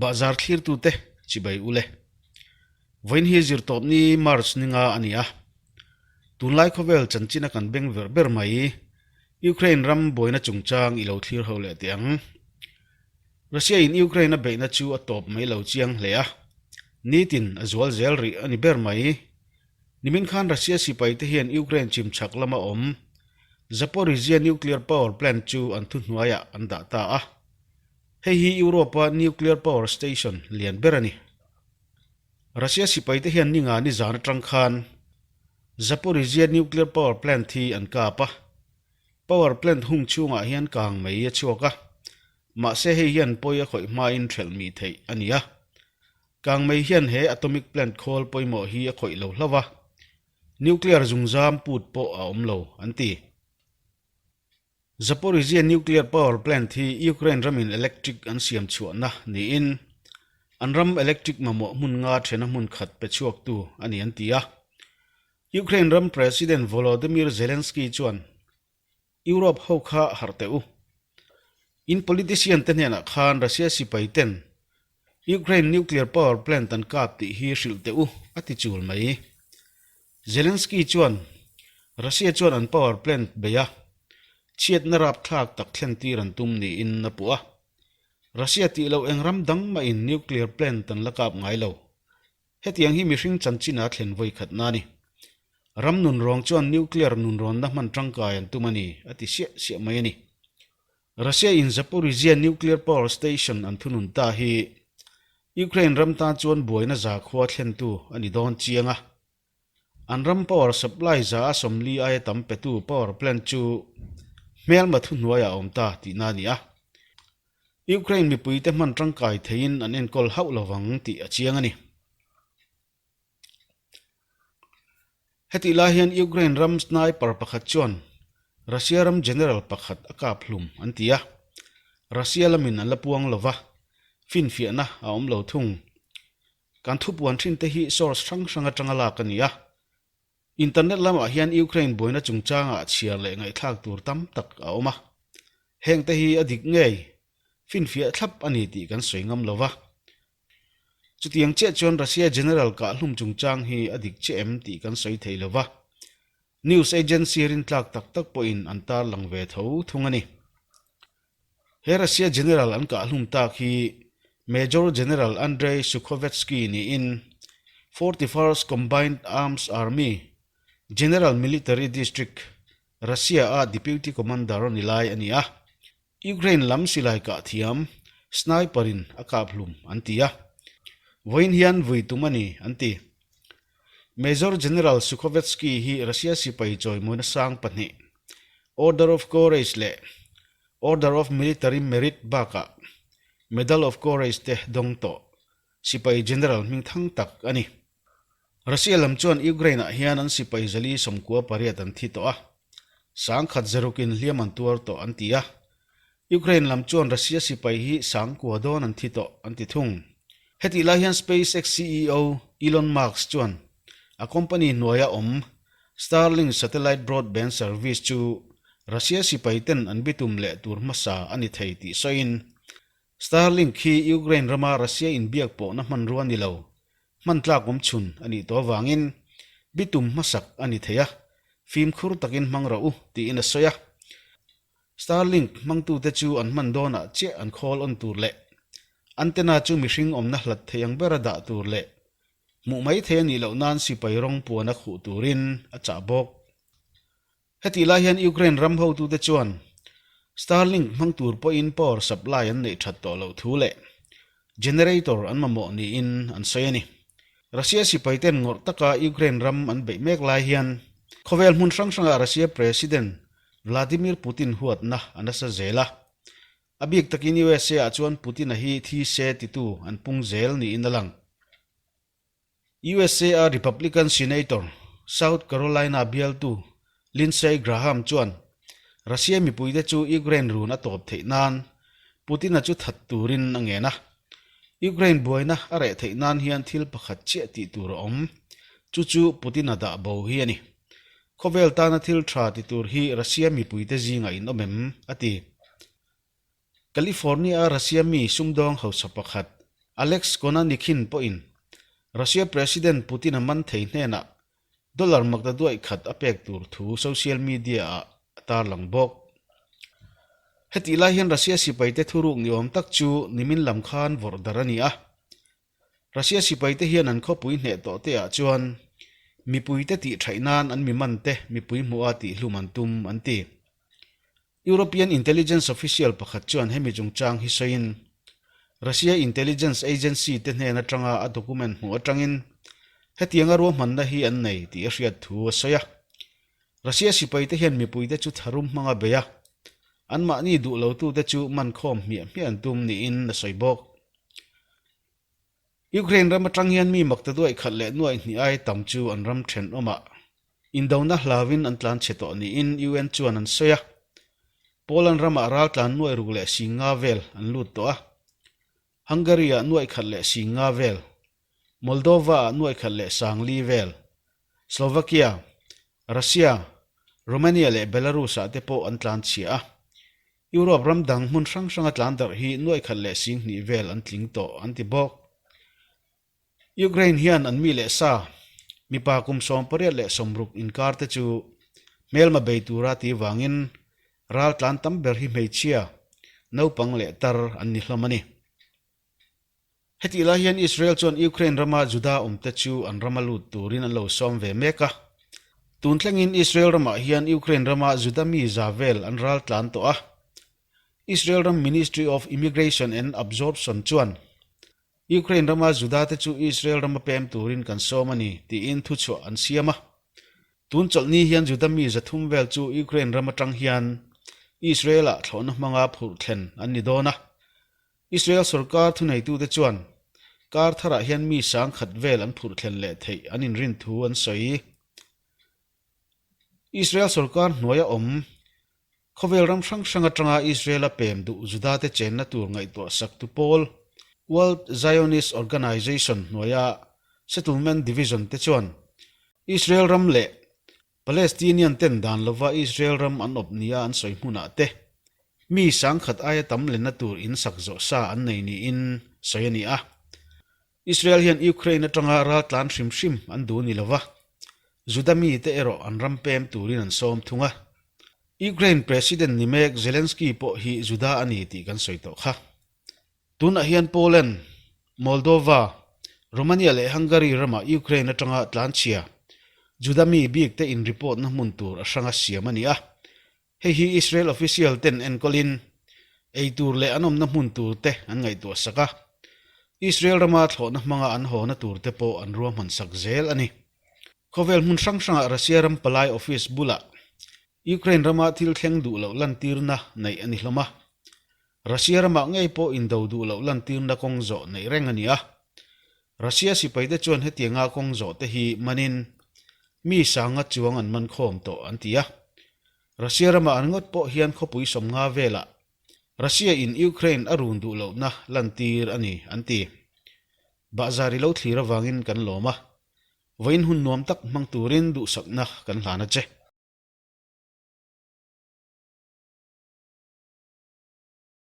Bahzar thlirtute chibai ule. Vawiin hi zirtawpni March ni nga a ni a. Tunlai khawvel chanchina kan beng ver ber mai Ukraine ram buaina chungchang i lo thlir ho leh teh ang. Russia in Ukraine a beihna chu a tawp mai lo chiang hle a, nitin a zual zel rih a ni ber mai. Nimin khan Russia sipai te hian Ukraine chimchhak lama awm Zaporizhzhia nuclear power plant chu an thuhnuaiah an dah ta a. Hei hi Europe-a nuclear power station lian ber a ni. Russia sipaite hian ninga nizan atang khan Zaporizhzhia nuclear power plant hi an kap a. Power plant hung chhungah hian kang mai a chhuak a, mahse hei hian pawi a khawih hmain hrelh mih theih a ni a. Kang mai hian he atomic plant khawl pawimawh hi a khawih lo hlauh a, nuclear zungzam put pawh a awm lo, an ti. Zaporizhzhia nuclear power plant hi Ukraine ramin electric an siam chhuahna niin an ram electric mamawh hmun nga thena hmun khat pe chhuaktu a ni an ti a. Ukraine ram President Volodymyr Zelensky chuan Europe ho kha harh teh u. In politician te hnenah khan Russia sipai ten Ukraine nuclear power plant an kap tih hi hrilh teh u a ti chul mai. Zelensky chuan Russia chuan an power plant bei a, chhiatna rapthlak tak thlen tir an tum niin a puh a. Russia tih loh eng ram dang mahin nuclear plant an la kap ngai lo. Hetiang hi mihring chanchin a thlen vawi khatna a ni. Ram nunrawng chuan nuclear nunrawnna hman tangkai an tum a ni, a ti siah siah mai a ni. Russia in Zaporizhzhia nuclear power station an thunun ta hi Ukraine ram tan chuan buaina zakhua thlentu a ni dawn chiang a. An ram power supply za a 40 aia tam petu power plant chu hmelma thuhnuaiah a awm ta tihna a ni a. Ukraine mipuite hman tangkai theiin an enkawl hauh lovang tih a chiang a ni. Hetih lai hian Ukraine ram sniper pakhat chuan Russia ram general pakhat a kap hlum an ti a, Russia lamin an la puang lo va, finfiahna a awm lo thung. Kan thupuan thin te hi source hrang hrang atanga lak a ni a. Internet lamah hian Ukraine buaina chungchangah chhiar leh ngaihthlak tur tam tak a awm a. Heng te hi a dik ngei, finfiah thlap a ni tih kan sawi ngam lo va. Chutiang chiah chuan Russia General kahhlum chungchang hi a dik chiah em tih kan sawi thei lo va, news agency rintlak tak tak pawhin an tarlang ve tho thung a ni. He Russia General an kahhlum tak hi Major General Andrei Sukhovetsky niin 41st Combined Arms Army General Military District, Russia-a Deputy Commander ni lai a ni a. Ukraine lam silai kah thiam sniper in a kap hlum an ti a, vawiin hian vui tum a ni an ti. Major General Sukhovetsky hi Russia sipai chawimawina sang pahnih, Order of Courage leh Order of Military Merit bakah Medal of Courage te dawng tawh sipai general hmingthang tak a ni. Russia lam chuan Ukraine-ah hian an sipai 48 an thi tawh a, 10,000 zerukin hliam an tuar tawh an ti a. Ukraine lam chuan Russia sipai hi 9,000 dawn an thi tawh an ti thung. Hetih lai hian SpaceX CEO Elon Musk chuan a company hnuaia awm Starlink satellite broadband service chu Russia sipai ten an bitum leh tur hmasa a ni thei tih sawiin Starlink hi Ukraine rama Russia inbiak pawhna hmanrua ni lo, hman tlak awm chhun a nih tawh avangin bitum hmasak a ni thei a, fimkhur takin hmang rawh u tiin a sawi a. Starlink hmangtute chu an hman dawnah chiah an khawl on tur leh antenna chu mihring awmna hlat thei ang bera dah tur leh hmuh mai thei a nih loh nan sipai rawng puana khuh turin a chah bawk. Hetih lai hian Ukraine ram hotute chuan Starlink hmang tur pawhin power supply an neih that tawh loh thu leh generator an mamawh niin an sawi a ni. Russia sipaiten ngawrh taka Ukraine ram an beih mek lai hian khawvel hmun hrang hrangah Russia President Vladimir Putin huatna a nasa zel a. A bik takin USA ah chuan Putin-a hi thi se titu an pung zel niin a lang. USA-a Republican Senator, South Carolina bialtu Lindsey Graham chuan Russia mipuite chu Ukraine run a tawp theih nan Putin-a chu that turin a ngen a. Ukraine buaina a reh theih nan hian thil pakhat chiah tih tur a awm, chu chu Putin-a dah bo hi a ni. Khawvel tana thil tha ti tur hi Russia mipuite zingah in awm em? a ti. California-a Russia mi sumdawng hausa pakhat. Alex Konanykhin pawhin Russia President Putin-a man thei hnenah dollar maktaduaih khat a pek tur thu social media-ah a tarlang bawk. Hetih lai hian Russia sipaite thuruk ni awm tak chu nimin lam khan vawrh darh a ni a. Russia sipaite hian an khawpui hneh tawh te ah chuan mipuite tih thaih nan an mi man te mipui hmuh a tihhlum an tum an ti. European intelligence official pakhat chuan hemi chungchang hi sawiin Russia intelligence agency te hnen atanga a document hmuh atangin hetianga ruahmanna hi an nei tih a hriat thu a sawi a. Russia sipaite hian mipuite chu tharum hmanga bei a, anmahni duh lotute chu mankhawm hmiah hmiah an tum niin a sawi bawk. Ukraine ram atang hian mi makta duaih khat leh nuaih hnih ai tam chu an ram thenawmah indona hlauin an tlan chhe tawh niin UN chuan an sawi a. Poland ramah raltlan nuaih ruk leh sing nga vel an lut tawh a. Hungary-ah nuaih khat leh sing nga vel, Moldova-ah nuaih khat leh sang li vel, Slovakia, Russia, Romania leh Belarus-ah te pawh an tlan chhia a. Europe ram dang hmun hrang hranga tlan darh hi nuaih khat leh sing hnih vel an tling tawh an ti bawk. Ukraine hian an mi leh sa, mipa kum 18 leh 60 inkar te chu hmelma bei tura ti vangin ral tlan tam ber hi hmeichhia, naupang leh tar an ni hlawm a ni. Hetih lai hian Israel chuan Ukraine rama Juda awmte chu an rama lut turin an lo sawm ve mek a. Tun thlengin Israel ramah hian Ukraine rama Juda mi za vel an ral tlan tawh a. Israel ram Ministry of Immigration and Absorption chuan Ukraine rama Juda te chu Israel rama pem turin kan sawm a ni tiin thuchhuah an siam a. Tun chawlhni hian Juda mi 300 vel chu Ukraine ram atang hian Israel-ah thlawhna hmanga phurh thlen an ni dawn a. Israel sorkar thuneitute chuan kar tharah hian mi 10,000 vel an phurh thlen leh theih an inrin thu an sawi. Israel sorkar hnuaia awm khawvel ram hrang hrang atanga Israel-a pem duh Judate chenna tur ngaihtuah saktu pawl World Zionist Organization hnuaia Settlement Division te chuan Israel ram leh Palestinian ten dan lova Israel ram an awp nia an sawi hmunah te mi 10,000 aia tam lenna tur in sak zawh sa an nei niin sawi a ni a. Israel hian Ukraine atanga raltlan hrim hrim an duh ni lova, Juda mite erawh an ram pem turin an sawm thung a. Ukraine President ni mek Zelensky pawh hi Juda a ni tih kan sawi tawh kha. Tunah hian Poland, Moldova, Romania leh Hungary ramah Ukraine atanga tlanchhia Juda mi bik te in report na hmun tur a hranga siam a ni a. Hei hi Israel official ten enkawlin ei tur leh an awmna hmun tur te an ngaihtuah sak a. Israel rama thlawhna hmanga an hawna tur te pawh an ruahman sak zel a ni. Khawvel hmun hrang hrangah Russia ram palai office bulah Ukraine rama thil thleng duh loh lantirna neih a ni hlawm a. Russia ramah ngei pawh indo duh loh lantirna kawng zawh neih reng a ni a. Russia sipaite chuan hetianga kawng zawh te hi manin mi sanga chuang an man khawm tawh an ti a. Russia ramah an ngawt pawh hian khawpui 50 velah Russia in Ukraine a run duh lohna lantir a ni an ti. Bahzar i lo thlir avangin kan lawm a. Vawiin hun nuam tak hmang turin duhsakna kan hlan a che.